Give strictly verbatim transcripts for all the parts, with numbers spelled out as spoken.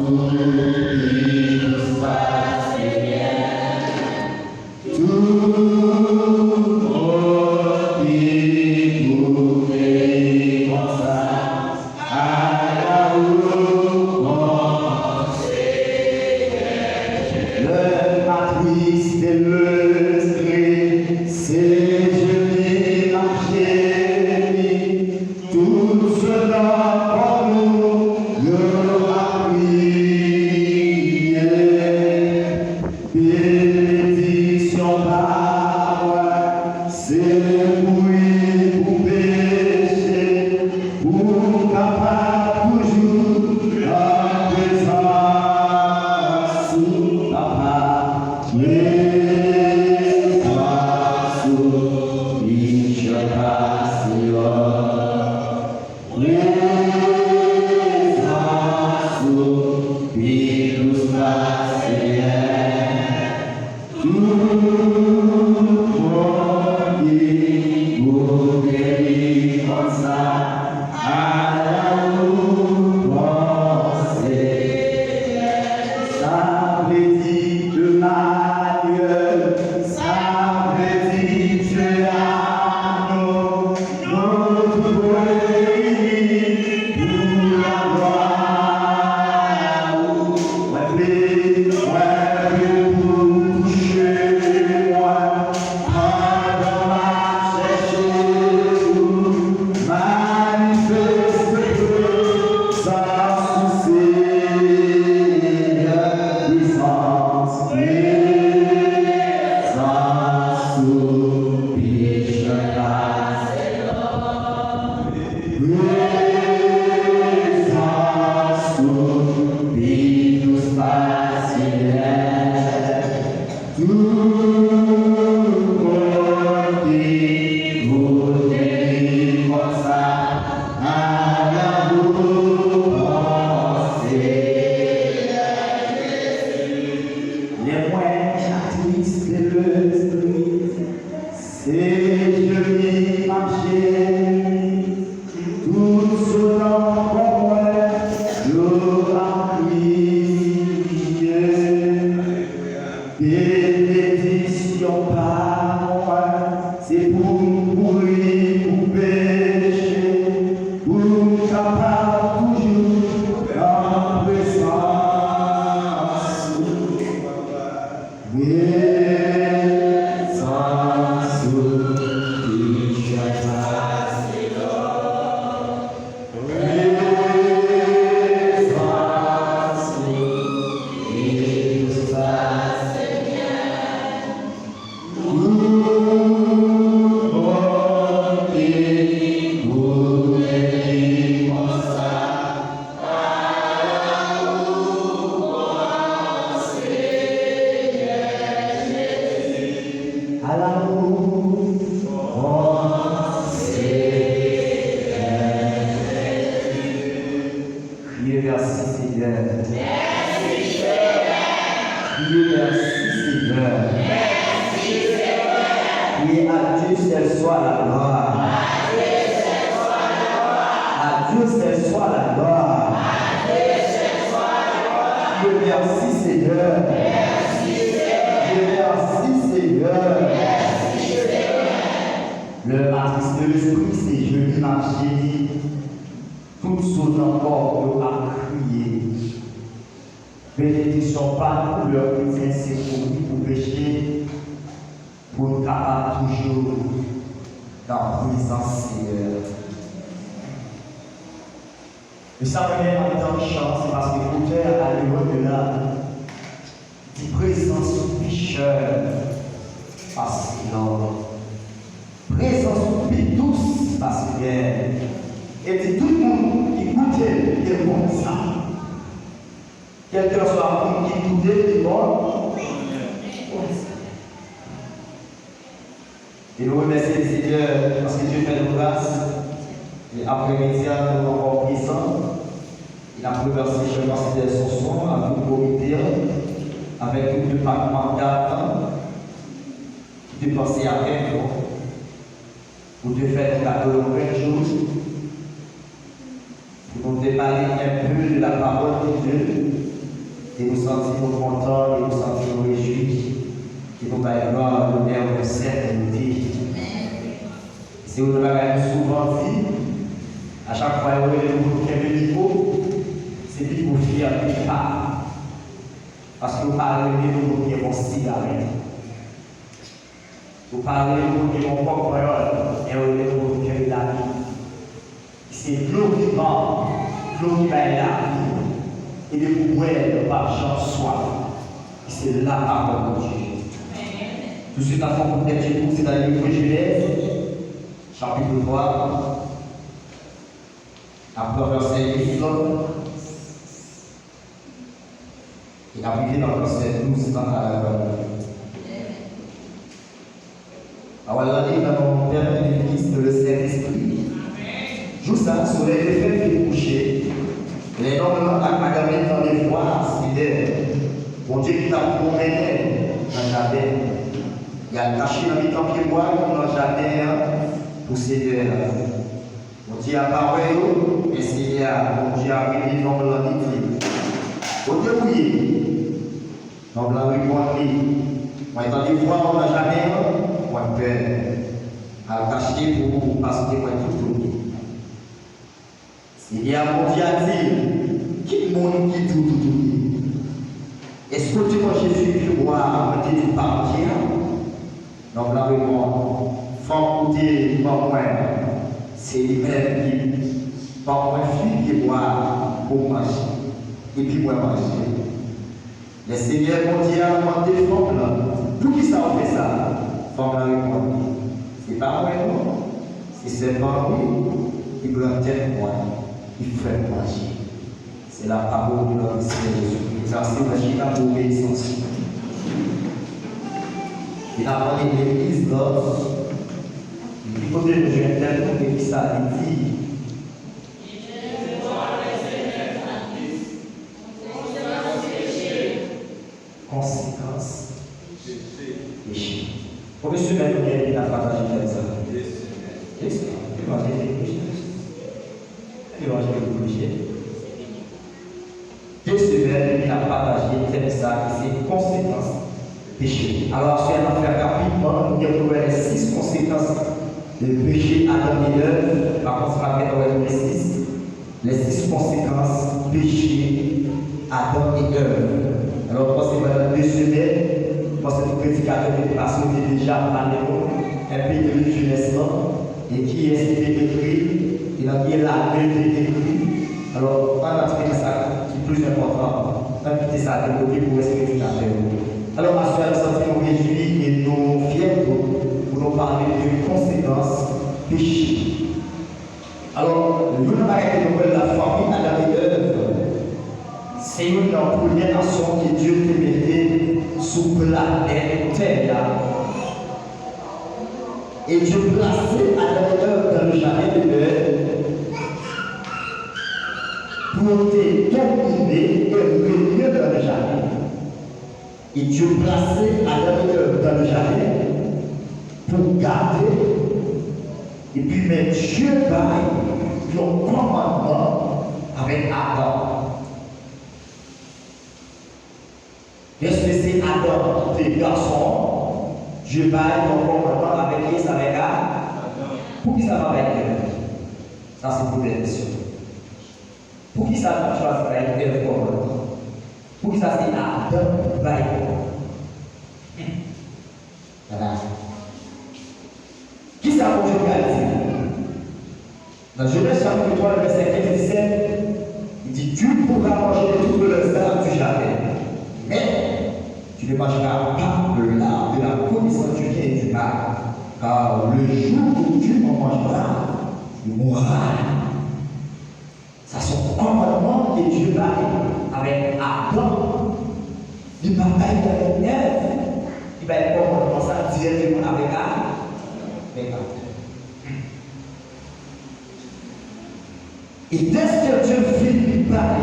Tout moun ki koute konsa, ala ou bon Senyè. Le matris de lespri, se jeni n ap jeni. Tout se nan kò nou yo ap kriye. Benediksyon pa mwen, se mouri pou peche, pou m kapab toujou nan prezans ou, Papa. Prezans ou pi chè pase lò. Prezans ou pi dous pase myèl. Tout moun ki koute li konsa, ala ou bon Senyè. Sa vle di Emmanuel, sa vle di Dye a nou. Nou tout reyini pou laglwa ou. Mwen vle, mwen vle pou touche mwen pandan m ap chèche ou. Manifeste prezans ou, Senyè, prezans, prezans ou pi chè pase lò. Prezans ou pi dous pase myèl. Tout moun ki koute li konsa, ala ou bon Senyè Jezi. Lè mwen atris de lespri, se jeni m ap jeni. Tout sou nan kò mwen yo ap kriye. Benediksyon pa mwen, se pou m mouri pou peche, pou m kapab toujou nan prezans ou. Prezans ou pi chè pase lò. Prezans ou pi dous pase myèl. Tout moun ki koute li konsa, ala ou bon Senyè Jezi. Ala ou bon Senyè Jezi. Kriye, mèsi Senyè. Kriye, mèsi Senyè. Kriye, à Dieu seul soit la gloire. À Dieu seul soit la gloire. Dieu merci Seigneur. Dieu merci Seigneur. Le matris de lespri, se jeni m ap jeni. Tout sou nan kò yo ap kriye. Benediksyon pa nou lè kretyen se mouri pou peche, pou n kapab toujou nan prezans Senyè. E sa premye maten an chan, se paske otè a Al-Ewòd la di prezans ou pi chè pase lò. Prezans ou pi dous pase myèl. E di tout moun ki koute l, gen bon sa. Kèlkeswa moun ki koute li, bon. E nou remèsye Senyè paske Dye fè nou gras. E apremidi a, nou ankò prezan. E n ap remèsye chèf pastè Sonson ak tout komite an, avèk tout depatman dat lan, ki te panse avèk nou. Pou te fè nou kado yon bèl jou, pou nou te pale un peu de la parole de Dieu, Ke nou santi nou kontan, ke nou santi nou rejwi, ke nou bay glwa, lonè, respè, mérite. Se youn nan bagay nou souvan di, a chak fwa yo rele nou pou nou kenbe mikwo, se pi gwo fyète pa nou. Paske yo pa rele nou pou nou gen bon sigarèt. Yo pa rele nou pou nou gen bon pòk panyòl, men yo rele nou pou nou kenbe lavi. Ki se dlo vivan, dlo ki bay lavi. E depi w bwè l, ou p ap janm swaf. Ki se lapawòl Bondye. Tousuit, n ap fè yon kout tèt sou kou, se nan liv Jenèz, chapit twa, n ap pran vèsè uit lan. E n ap rive nan vèsè douz lan a la gradye. Pawòl la li nan non Pè, de Fis, de Sentespri. Jou sa a, solèy te fèk fin kouche. Lè nonm lan ak madanm li tande vwa Senyè Bondye ki t ap pwomennen nan jaden an, y al kache nan mitan pyebwa ki nan jaden an pou Senyè a. Bondye a pa wè yo, men Senyè a, Bondye a rele nonm lan, li di, "Kote ou ye?" Nonm lan reponn li, "Mwen tande vwa w nan jaden an, mwen pè. Al kache pou ou, paske mwen tou tounen." Senyè a Bondye a di l, "Ki moun ki di w tou tounen? Èske w te manje fig pyebwa mwen te di w pa manje a?" Nonm lan reponn, "Fanm ou te ban mwen an, se li menm ki ban mwen fig pyebwa pou m manje, epi mwen manje." Lè Senyè Bondye a mande fanm lan, "Poukisa w fè sa?" Fanm lan reponn li, "Se pa mwen non, se sèpan an wi ki pran tèt mwen, ki fè m manje." Se la pawòl de notre Seigneur Jésus-Christ. Sa se mwen chita pou obeyisans. E n ap mande legliz lan, ki kote nou jwenn tèt nou, men ki sa li di. Konsekans peche. Konbyen semèn nou gen depi n ap pataje tèm sa? De semèn. Levanjil te preche. Levanjil te preche. De semèn depi n ap pataje tèm sa ki se konsekans peche. Alò, aswè a n ap fè rapidman, nou gen pou nou wè lè sis konsekans de peche Adan e Èv. Pa kont si n ap gentan wè tou lè sis. Lè sis konsekans peche Adan e Èv. Alò, m panse pandan de semèn, m panse tout predikatè ki te pase yo te deja pale nou enpe de liv Jenèz lan, e kiyès ki te ekri, e nan ki lane l te ekri. Alò, ann antre nan sa ki plis enpòtan, ann kite sa de kote pou rès predikatè yo. Alò, aswè a, nou santi nou rejwi e nou fyè tou pou nou pale de konsekans peche. Alò, youn nan bagay ke nou wè la, fanmi Adan e Èv, se youn nan premye nasyon ke Dye te mete sou planèt tè a. E Dye plase Adan e Èv dans le jardin de l'Éden pou yo te domine e renye dans le jardin. E Dye plase Adan e Èv dans le jardin pou gade, epi men Dye bay yon kòmandman avèk Adan. Èske se Adan ki te gason an? Dye bay yon kòmandman avèk kiyès? Avèk Adan. Poukisa pa bay Èv? Sa se premyè kesyon. Poukisa Adan chwazi bay Èv kòmandman? Poukisa se Adan ki bay kòmandman? Hmm. Gade sa. Kisa Bondye pral di? Nan Jenèz chapit twa, vèsè kenz, disèt, li di, "Tu pourras manger de toutes les arbres du jardin, mais tu ne mangeras pas de l'arbre de la connaissance du bien et du mal, car le jour où tu en mangeras, tu mourras." Sa se yon kòmandman ke Dye bay avèk Adan. Li pa bay avèk Èv. Li bay kòmandman sa dirèkteman avèk A-, avèk Adan. E dèske Dye fin bay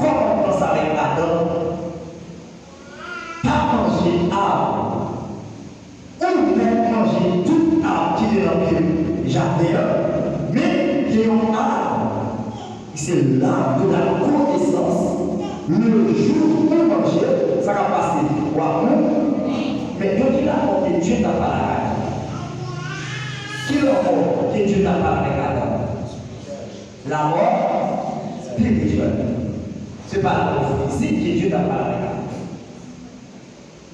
kòmandman sa avèk Adan, pa manje ab, ou mèt manje tout ab ki te nan pye jaden an, men gen yon ab, ki se l'arbre de la connaissance Le jou ou manje, sa k ap pase? W ap mouri. Men de ki lanmò ke Dye t ap pale avèk Adan? Ki lanmò ke Dye t ap pale avèk Adan? Lanmò espirityèl. Se pa lanmò fizik ke Dye t ap pale avèk Adan.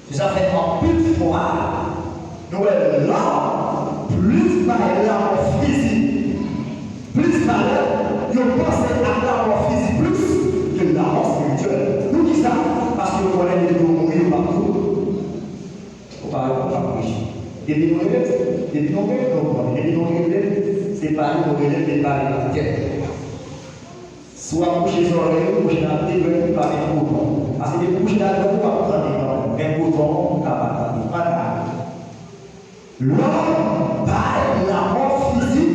Se sa fè anpil fwa, nou wè lòm plis bay lanmò fizik plis valè, yo panse ak lanmò fizik plis ke lanmò espirityèl. Poukisa? Paske yo konnen depi yo mouri, yo p ap tou, ou pa, ou p ap preche. Depi nou rele, depi nou rele, nou konnen. Depi nou rele, se pa li nou rele, men pa li nan tèt. Si w ap bouche zòrèy ou, bouche nan de dwèt ou pa gen bouton. Paske depi w bouche nan dwèt ou, w ap tande kanmenm. Men bouton ou ka pa tande. Ann ale. Lòm bay lanmò fizik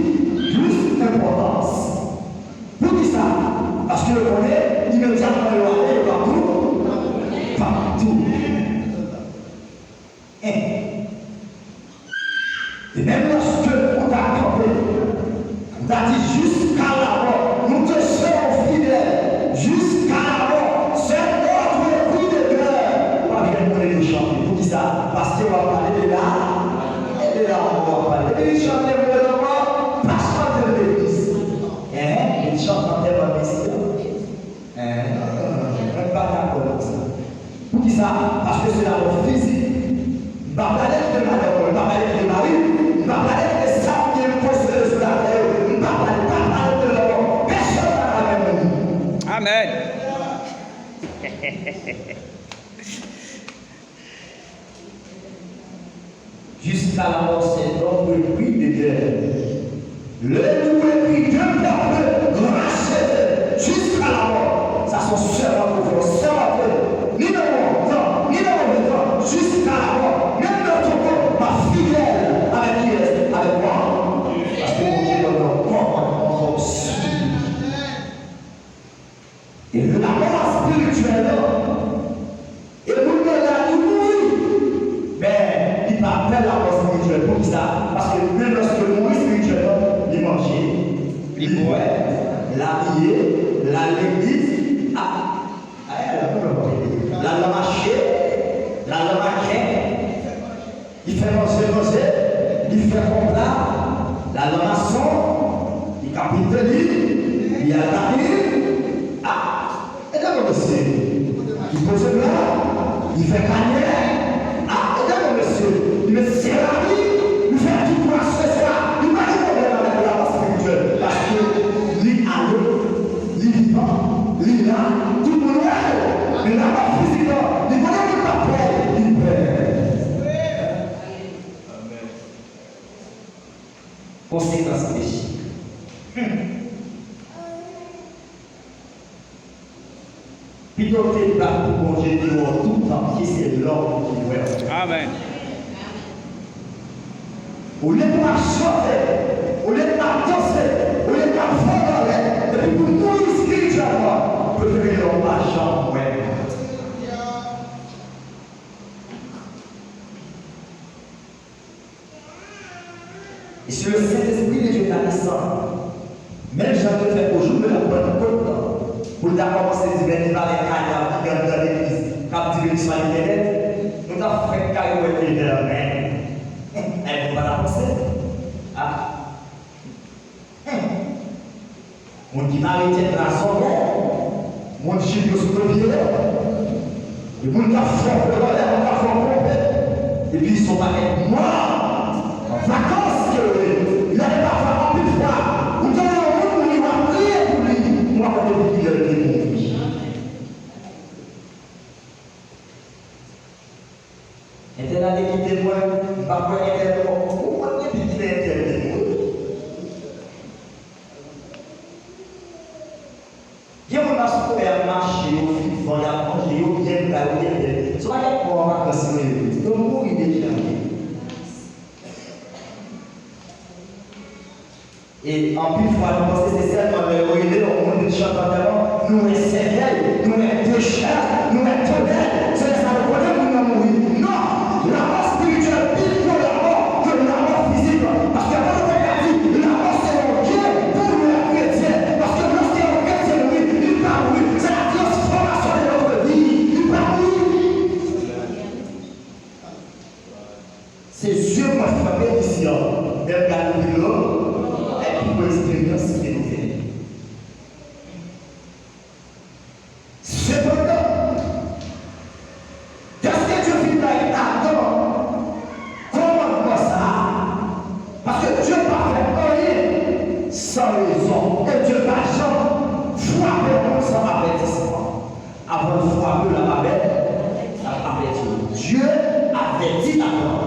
plis enpòtans. Poukisa? Paske yo konnen imedyatman yo ale, yo p ap tou, p ap tou. E menm lòske ou ta kanpe, ou ta di, jiska lamò, nou te sèvè w fidèl, jiska lamò, c'est notre cri de guerre. Ou p ap jwenn moun yo chante. Poukisa? Paske w ap pale de la, e de lamò w ap pale. Depi li chante mwen lanmò, pa chante legliz. Enhen, li chante antèman mesye. Enhen, mwen pa dakò avèk sa. Poukisa? Paske se lamò fizik. M pa prale kite madanm mwen, m pa prale kite mari m, m pa prale kite sa m gen posede sou latè yo, m pa prale, pa prale de lanmò. Pèsonn pa ka menm mouri. Amèn. Jusqu'à la mort, c'est notre cri de guerre. Le nouveau cri de peuple racheté jusqu'à la mort. Sa se yon sèvant ou fè, yon sèvant. Ni nan bon tan, ni nan move tan, jiska lamò. Menm nan tonbo, m ap fidèl avèk kiyès? Avèk mò. Paske Bondye ban nou yon kòmandman fòs. E lamò espirityèl la, e moun nan la, li mouri. Men, li pa pè lamò espirityèl. Poukisa? Paske menm lòske l mouri espirityèlman, li manje, li bwè, l abiye, l al legliz, a, a, l al nan mache, l al nan makèt. Li fè manje, manje, li fè konpla, l al nan mason, li kapite li, li al bali, a, ede mwen mesye, li poze blan, li fè kanyè, a, ede mwen mesye, li met seramik, li fè tout plas, se sa, li pa gen pwoblèm avèk lamò espirityèl, paske li ale, li vivan, li la, tout moun wè l, men lamò fizik lan, li konnen moun pa pè, li pè. Konsekans peche. Hmm. Pito w te bat pou Bondye te wè w toutan ke se lòm ki wè w. Amèn. Olye pou w ap chante, olye pou w ap danse, olye pou w ap vole anlè, epi pou w mouri espirityèlman, prefere lè w pa janm wè m. E si le Saint-Esprit de Dieu ta desann, menm jan l te fè o jou de la Pantekòt lan, pou l ta kòmanse di, men li pa gen kadav ki anndan legliz, k ap di benediksyon a Letènèl, nou t ap fèk kay wè te vèmen. Èske nou pa ta panse? A. Moun ki mare tèt la sou tè, moun jip yo sou do pye yo, e moun k ap fè w pè anlè, moun k ap fè w twonpe, epi se yon pakèt mò an vakans ke yo ye. Lè pafwa anpil fwa, ou tande yon moun mouri, w ap kriye pou li, ou pa konn depi kilè l te mouri. Entèl ale kite mwen, m pa kwè entèl ankò. Ou konn depi kilè entèl te mouri? Gen moun nan sou kote y ap mache, yo vivan, y ap manje, yo byen, yo byen, yo byen. Se pa kèk mò an vakans yo ye. Yo mouri deja. E anpil fwa, nou panse se sèlman lè yo rele yon moun vin chante antèman, nou wè sèkèy, nou wè dechèz, nou wè tonèl. Se lè sa nou konnen moun nan mouri. Non! Lamò espirityèl pi gwo lamò ke lamò fizik. Paske apotre Pòl la di, lamò se yon byen pou nou kretyen. Paske lòske yon kretyen mouri, li pa mouri. Se la transfòmasyon de Fwa ke l ap avè-, l ap avèti w. Dye avèti Adan.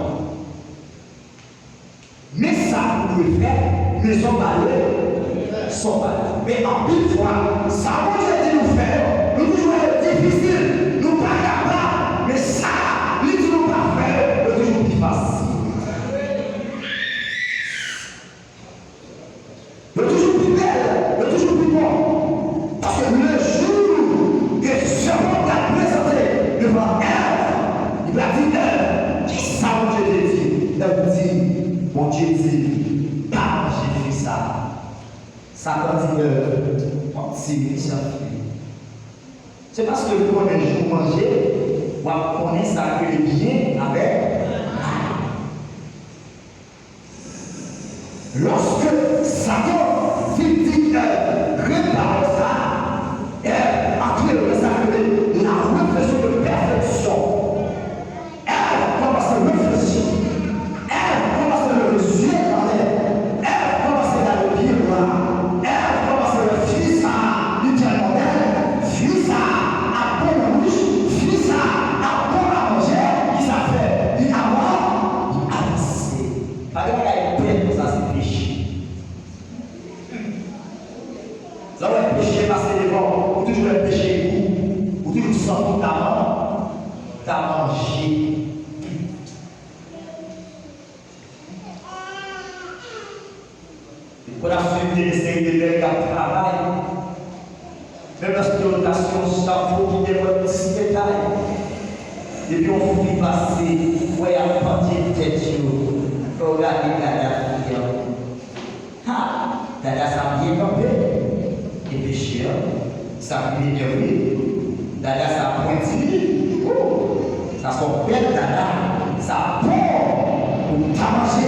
Men sa ou dwe fè, men sa w pa dwe, sa w pa dwe. Men anpil fwa, sa Bondye di nou fè yo, nou toujou wè yo difisil, nou pa kapab. Men sa li di nou pa fè yo, yo toujou pi fasil. Yo toujou pi bèl, yo toujou pi bon. Paske le jou ke sèpan pral prezante devan Èv, li pral di Èv, kisa Bondye te di? Èv di, Bondye di, pa manje fwi sa a. Satan di Èv, yon ti mechan fi. Se paske li konnen jou w manje, w ap konnen sa ke li byen avèk mal. Lòske Satan vin di Èv, grenn pawòl sa a, Èv antre nan sa k rele la reflexion de perfection. Èv kòmanse reflechi. Èv kòmanse leve zye l anlè. Èv kòmanse gade pye bwa. Èv kòmanse wè fi sa a, li tèlman bèl. Fi sa a ap bon nan bouch. Fi sa a ap bon nan manje. Kisa l fè? Li ava-, li avanse. Pa gen bagay bèl konsa, se peche. Lè w wè peche pase devan w, ou toujou wè peche gou, ou toujou santi w ta man-, ta manje. Ou konn ap swiv de seri de nèg k ap travay. Menm lòske yo ta sou yon chanfo ki gen yon ti detay, depi yon fi pase, ou wè y ap pandye tèt yo. Fò w gade dada fi an. Ha! Dada sa byen kanpe. E peche an, sa pi byen vre. Dada sa pwenti. Wou! Sa se yon bèl dada. Sa bon pou w ta manje.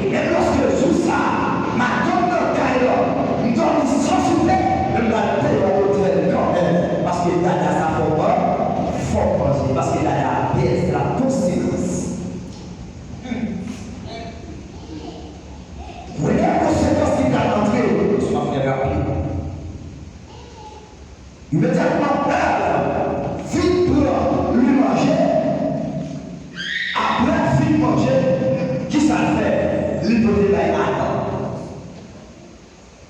E menm lòske jou sa a, madanm nan kay la, m dòmi san soupe, men m pral peye yon otèl kanmenm. Paske dada sa fè w man-, fè w manje. Paske dada a bèl, se la konsekans. Premye konsekans ki pral antre, paske m ap fè rapid. Imedyatman, Èv fin pran li manje. Apre l fin manje, kisa l fè? Li pote bay Adan.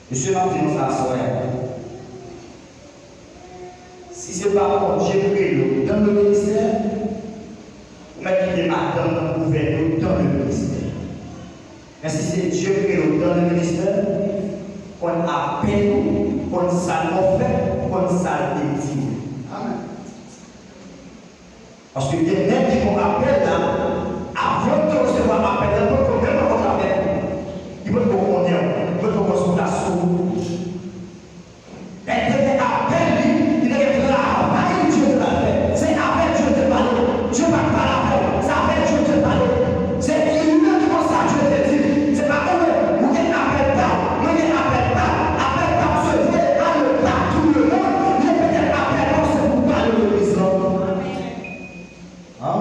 Mesye, m ap di nou sa aswè a. Si se pa Bondye kreye w dans le ministère, ou mèt kite madanm nan gouvène w dans le ministère. Men si se Dye kreye w dans le ministère, konn apèl ou, konn sa l fè, konn sa l te di w. Amèn. Paske gen nèg ki gon apèl la, avan l te resevwa apèl la, li potko menm rankontre avèk ou. Li potko konnen w, li potko pran sou plas ou. Lè l te gen apèl li, li te gen travay Dye te pral fè. Se avè Dye te pale. Dye pa t pale avè w. Se avè Dye te pale. Se li menm ki konn sa Dye te di. Se pa ou menm. Ou gen apèl pa w. Mwen gen apèl pa m. Apèl pa m se voye ale partout le monde. Men petèt apèl pa w se pou pale legliz lan. Ah.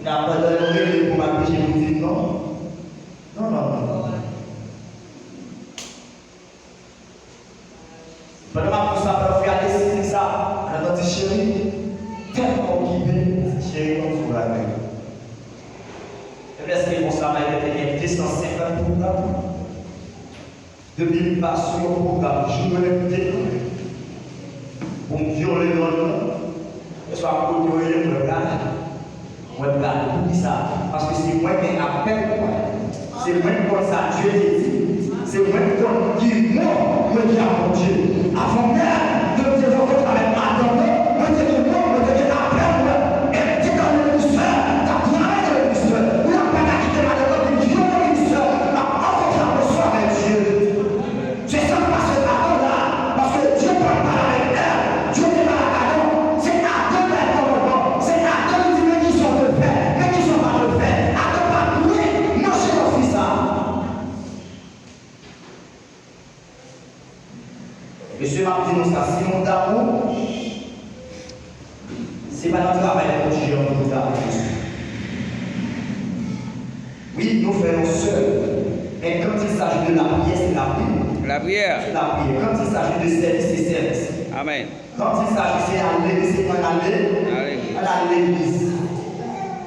Nan pandan yo rele pou m ap preche pou di non. Non, non, non, non. Pandan m ap di sa, pandan frè a te sezi sa, Adan di, cheri, tèlman okipe, cheri, ban m di w bagay. Epi èske konsa, malgre te gen de san senkant pwogram, depi m pa sou yon pwogram, jou mwen menm te pou m vyole lòd lan, keswa kote w ye, mwen pral. Mwen pral. Poukisa? Paske se mwen ki gen apèl mwen. Se mwen ki konn sa Dye te di. Se mwen ki konn ki mo mwen di a Bondye. Avan menm de m te rankontre avèk Adan, mwen te gen mo, mwen te gen apèl mwen. E m te nan ministè, m t ap travay nan ministè. Pou y ap pa ta kite madanm nan vin vyole ministè, m ap rankontre avèk Dye. Se sa k pase Adan la, paske Dye pa t pale avèk Èv, Dye te pale ak Adan. Se Adan ki bay kòmandman, se Adan ki di men kisa w dwe fè, men kisa w pa dwe fè. Adan pa t dwe manje nan fwi sa a. Mesye, m ap di nou sa, si nou damou, se pa nan travay Bondye an pou nou damou. Wi, nou fè yon sèl. Men quand il s'agit de la prière, c'est la prière. Lapriyè. C'est la prière. Quand il s'agit de service, c'est service. Amèn. Kantik sa ki se al legliz, se ann al legliz. Al legliz. Ann al legliz.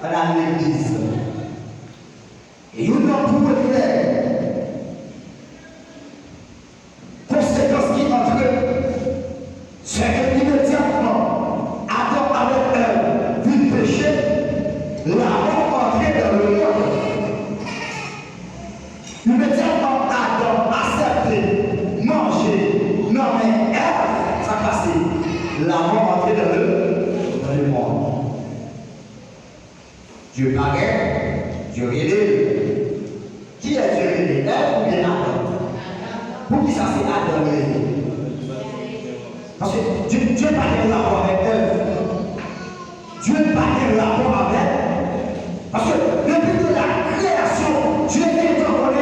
Ann al legliz. E youn nan premyè konsekans ki antre, se ke imedyatman Adan avèk Èv vin peche, lamò antre nan lemonn. Imedyatman Adan aksepte manje nan men Èv, sa k pase? Lamò antre nan le, nan lemonn. Dye parèt, Dye rele l. Kiyès Dye rele? Èv oubyen Adan? Poukisa se Adan l rele? Paske Dye, Dye pa gen rapò avèk Èv. Dye pa gen rapò avèk. Paske depi de la kreyasyon, Dye gentan konnen